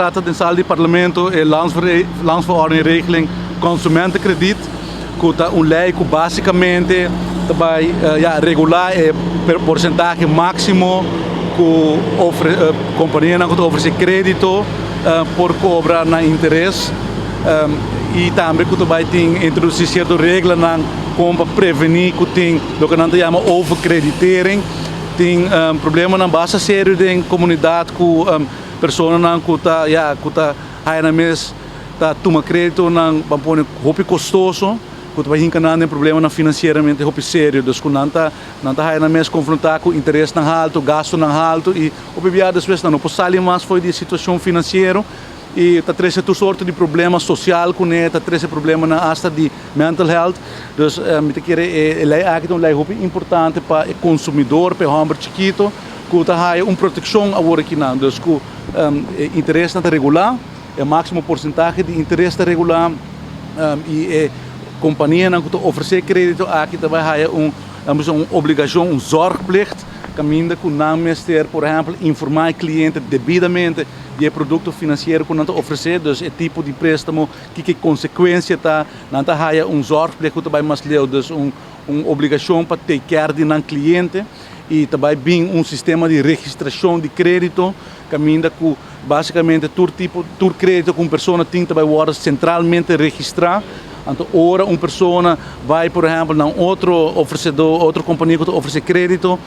trata den sala di Parlamento e Landsverordening Regeling Consumentenkrediet, ku ta un lei ku básikamente ta bai ya regulá e porsentahe máksimo ku kompanianan ku ta ofresé krédito por kobra na interes i tambe ku ta bai tin introdusí sierto reglanan kon pa prevení ku tin loke nan ta yama overkreditering. Tin problemanan basta serio den komunidat ku personanan ku ta ya ku ta haya nan mes ta tuma kreditonan ban pone hopi kostoso ku ta bai hinka nan den problemanan finansieramente hopi serio. Dus ku nan ta nan ta haya nan mes konfrontá ku interesnan haltu, gastunan haltu i hopi bia despues nan no por sali mas for di e situashon finansiero i ta trese tur sorto di problema sosial kuné, ta trese problemanan asta di mental health. Dus mi ta kere e lei aki ta un lei hopi importante pa e konsumidor, pa e hòmber chikito ku ta haya un protekshon awor akinan. Dus ku e interesnan ta regulá, e máksimo porsentahe di interes ta regulá i e kompanianan ku ta ofresé krédito aki ta bai haya un, laat mi bisa, un obligashon, un zorgplicht, kaminda ku nan mester, por ehèmpel, informá e kliente debidamente di e produkto finansiero ku nan ta ofresé, dus e tipo di préstamo, kiko e konsekuensia ta. Nan ta haya un zorgplicht ku ta bai mas leu, dus un un obligashon pa take care di nan kliente i ta bai bin un sistema di registrashon di krédito kaminda ku basikamente tur tipo tur krédito ku un persona tin ta bai wòrdu sentralmente registrá. Anto ora un persona bai por ehèmpel na un otro ofresedó, otro kompania ku ta ofresé krédito,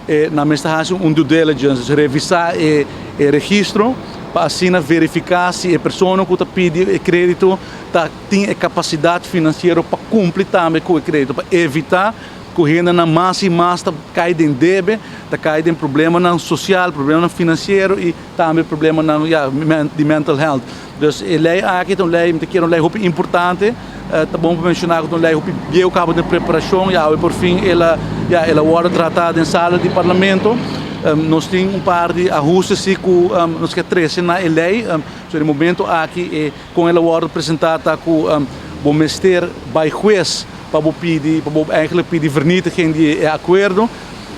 e nan mester hasi un due diligence, dus revisá e e registro pa asina verifiká si e persona ku ta pidi e krédito ta tin e kapasidat finansiero pa kumpli tambe ku e krédito, pa evitá ku hendenan mas i mas ta kai den debe, ta kai den problemanan sosial, problemanan finansiero i tambe problemanan ya di mental health. Dus e lei aki ta un lei, mi ta kere un lei hopi importante, ta bon pa menshoná ku ta un lei hopi bieu kaba den preparashon i awe por fin el a ya el a wòrdu tratá den sala di parlamento. Nos tin un par di ahuste si ku nos ke trese na e lei, so den momento aki e Kon el a wòrdu presentá ta ku bo mester bai hues pa bo pidi, pa bo eigenlijk pidi vernietiging di e akuerdo.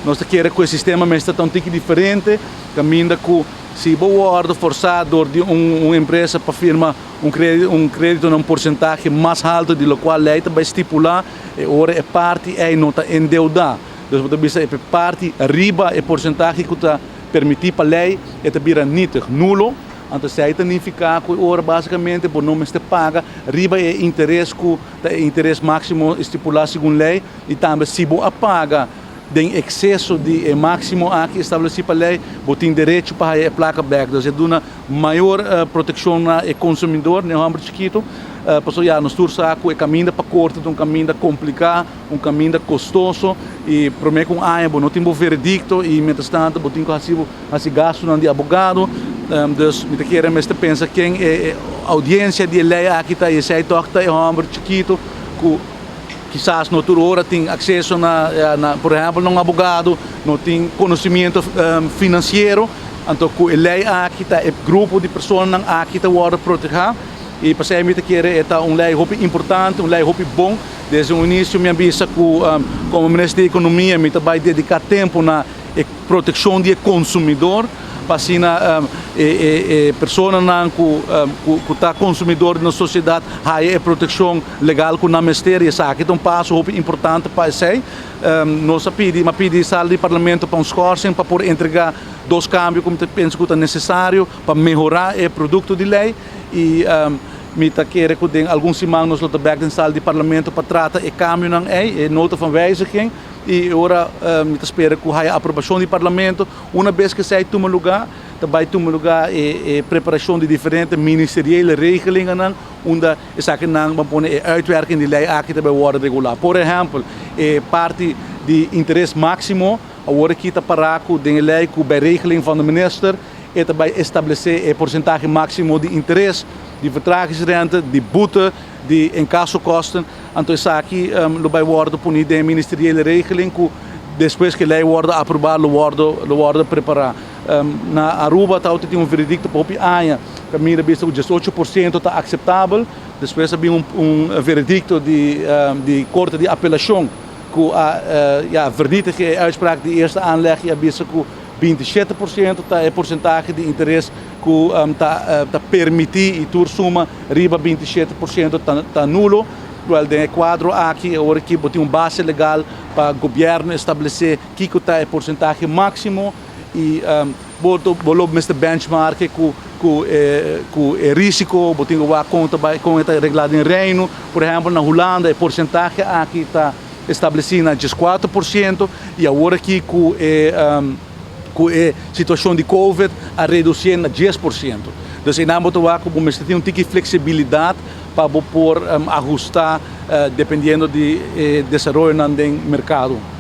Nos ta kere ku e sistema mester ta un tiki diferente, kaminda ku si bo wòrdu forsá dor di un empresa pa firma un kredito, un kredito na un porsentahe mas haltu di lokual lei ta bai stipulá, e ora e parti ei no ta endeudá. Dus bo ta bisa e parti riba e porsentahe ku ta permití pa lei e ta bira nietig, nulo. Anto esei ta nifiká ku e ora básikamente bo no mester paga riba e interes ku ta e interes máksimo estipulá segun lei i tambe si bo a paga den ekseso di e máksimo aki establesí pa lei bo tin derecho pa haya e plaka bèk. Dus e duna mayor protekshon na e konsumidor, na e hòmber chikitu, pasobra ya nos tur sa ku e kaminda pa korte ta un kaminda kompliká, un kaminda kostoso i promé ku un aña bo no tin bo veredikto i mientras tanto bo tin ku hasi bo Hasi gastunan di abogado. Dus mi ta kere mester pensa ken e audiencia di e ley aki ta y esey toch ta e homber chikito cu kisas no tur ora tin acceso na, na por ehempel na un abogado, no tin conocimiento financiero. Anto cu e ley aki ta e grupo di personanan aki ta wordo proteha y pasey mi ta kere e ta un ley hopi importante, un ley hopi bon. Desde un inicio mi a bisa cu como minister di economia mi ta bay dedica tempo na e protekshon di e konsumidor pa asina e personanan ku ku ta konsumidor di nos sosiedat haya e protekshon legal ku nan mester i esaki ta un paso hopi importante pa esei. Nos a pidi, mi a pidi sala di parlamento pa un schorsing pa por entrega dos kambio ku mi ta pensa ku ta nesesario pa mehorá e produkto di lei i mi ta kere ku den algun siman nos lo ta bèk den sala di parlamento pa trata e kambionan ei, e nota van wijziging. I ora mi ta spera ku haya aprobashon di parlamento. Una bes ku esei tuma lugá, ta bai tuma lugá e preparashon di diferente ministeriële regelingennan unda esakinan ban pone e uitwerking di lei aki ta bai wòrdu regulá. Por ehèmpel, e parti di interes máksimo awor aki ta pará ku den e lei ku bij regeling van de minister e ta bai establesé e porsentahe máksimo di interes, di vertragingsrente, di boete, di incasso-kosten. Anto esaki lo bai wòrdu poni den e ministeriële regeling ku despues ku e lei wòrdu aprobá lo wòrdu lo wòrdu prepará. Na Aruba ta tin un veredikto pa hopi aña kaminda bisa ku 18% ta akseptabel. Despues a bin un un veredikto di di korte di apelashon ku a ya vernietig e uitspraak di eerste aanleg i a bisa ku 27% ta e porsentahe di interes ku ta permití i tur suma riba 27% ta nulo. Wèl, den e kuadro aki e ora ki bo tin un base legal pa gobièrnu establesé kiko ta e porsentahe máksimo i bo bo lo mester benchmark ku e risiko. Bo tin ku wak kon ta bai, kon e ta reglá den Reino. Por ehèmpel, na Hulanda e porsentahe aki ta establesí na 14% i awor aki ku e situashon di COVID a redusí na 10%. Dus einan bo ta wak ku bo mester tin un tiki fleksibilidat pa bo por ahustá dependiendo di desaroyonan den merkado.